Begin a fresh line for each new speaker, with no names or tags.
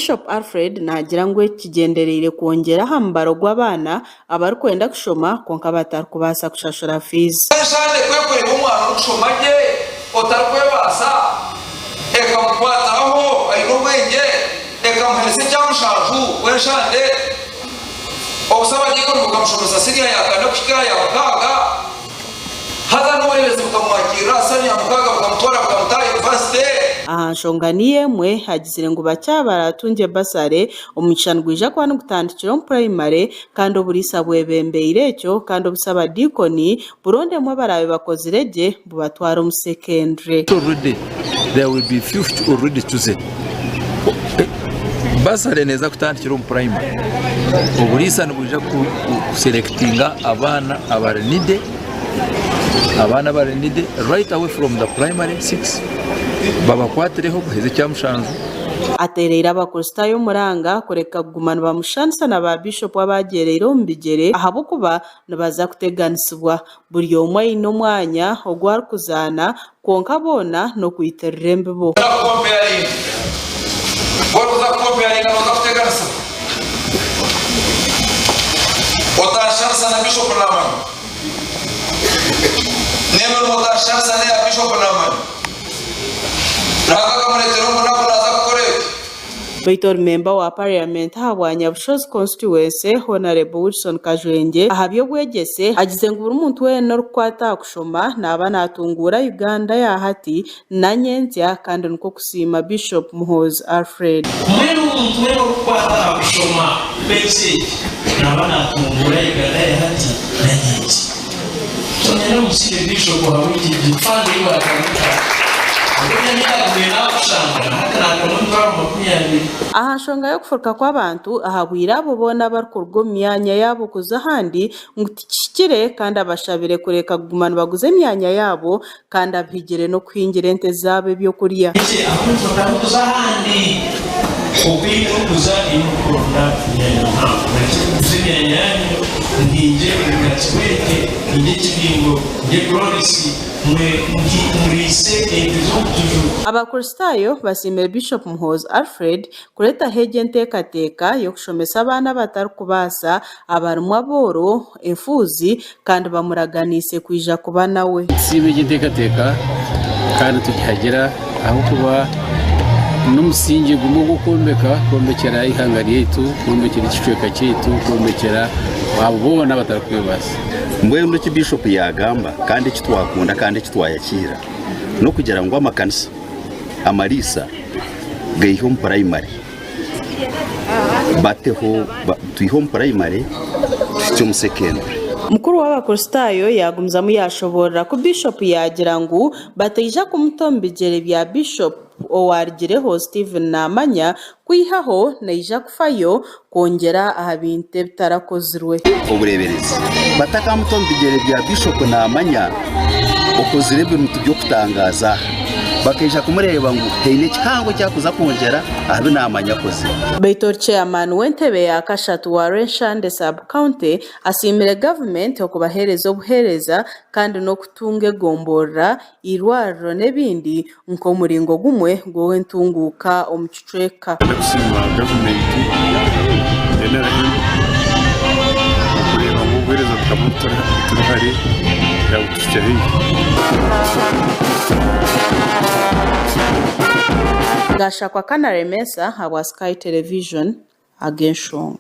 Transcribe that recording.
Bishop Alfred naagira ngu eki kigyendereire kwongyera aha mubaro gw'abaana abarikwenda kushoma kwonka batarikubaasa kushashura fiizi.
Enshande ku erikureeba omwana orikushoma gye otarikwebaasa, ekamukwatiraho aine obwengye, ekamuheeresa ekya mushanju w'enshande, obusabadiikoni bukamushomesa siniya ya kana kuhika aha ya mukaaga. Haza n'obureebezi bukamwakiirira aha saniya mukaaga bukamutwara bukamuta aha yunivasite.
Aha nshonga niyo emwe, agizire ngu bakye abaratungye basare, omugisha nigwija kuba nigutandikira omu purayimare kandi oburiisa bwebembeire ekyo kandi obusabadiikoni burondemu abaraabe bakozire gye bubatware omu sekendure.
Already there will be 50 already chosen. Bursary neeza kutandikira omu primary. Oburiisa nibwija kuselectinga abaana abari needy, abaana abari needy right away from the primary 6 babakwatireho baheze ekyamushanju.
Ateereire Abakristaayo omuranga kureka kuguma nibamushushanisa na baabishopu abaagyereire omu bigyere ahabw'okuba nibaza kuteganisibwa. Buri omwe aine omwanya ogu arikuzaana, kwonka boona n'okwitirira embibo. Beitu ori memba wa Parliament ahabwa Nyabushozi Constituency, Honarebo Wilson Kajwengye aha by'obwegyese agize ngu buri muntu weena orikukwata aha kushoma naaba natunguura Uganda ya hati na nyentsya kandi nikwo kusiima Bishop Muhoozi Alfred.
Mbwenu omuntu weena orikukwata aha kushoma kw'ensi egi naaba natunguura Uganda ya hati na nyentsya. So niinyenda musiime Bishop ahabw'egi fund ei baatandika.
Aha nshonga y'okufuruka kw'abantu ahabwire abo boona abarikuruga omu myanya yaabo kuza ahandi ngu tikihikire kandi abashabire kureka kuguma nibaguza emyanya yaabo kandi abahigire n'okuhingira ente zaabo ebyokurya.
Mwe nti muriise ente z'omu tuju.
Abakristaayo basiimire Bishop Muhoozi Alfred kureetaho egi enteekateeka y'okushomesa abaana abatarikubaasa abarimu abooro, enfuuzi kandi bamuraganiise kwija kuba nawe.
Tusiima egi enteekateeka kandi tugihagira ahabw'okuba n'omusingye gumwe ogw'okwombeka, kwombekyera eihanga ryaitu, kwombekyera ekicweka kyaitu, kwombekyera abo boona abatarikwebaasa.
Mbwenu eki Biishopu yaagamba kandi eki twakunda kandi eki twayakiira n'okugira ngu amakanisa amariisa gaihe omu purayimare bateho twihe omu purayimare tuhitsye omu sekendure.
Mukuru w'Abakristaayo yaagumizamu yaashoboorora ku Biishopu yaagira ngu bataija kumuta omu bigyere bya Biishopu owaarugireho Stephen Namanya Kwihaho naija kufayo kwongyera aha bintu ebitarakozirwe.
Obureeberezi. Batakamuta omu bigyere bya Bishopu naamanya okozire ebintu by'okutangaaza aha. Bakaija kumureeba ngu haine ekihango eki arikuza kwongyera aha bi naamanya akozire.
Beitu ori Chairman w'entebe ya kashatu wa Rwenshande Sub-County asiimire gavumenti okubaheereza obuheereza kandi n'okutunga egomborora, eirwariro n'ebindi nk'omuringo gumwe gw'entunguuka omu kicweka.
Ndikusiima gavumenti NRM okureeba ngu obuheereza bukaba butari hare yabutuhitsya haihi.
Gashakwa Kanaremesa ahabwa Sky Television, ag'enshonga.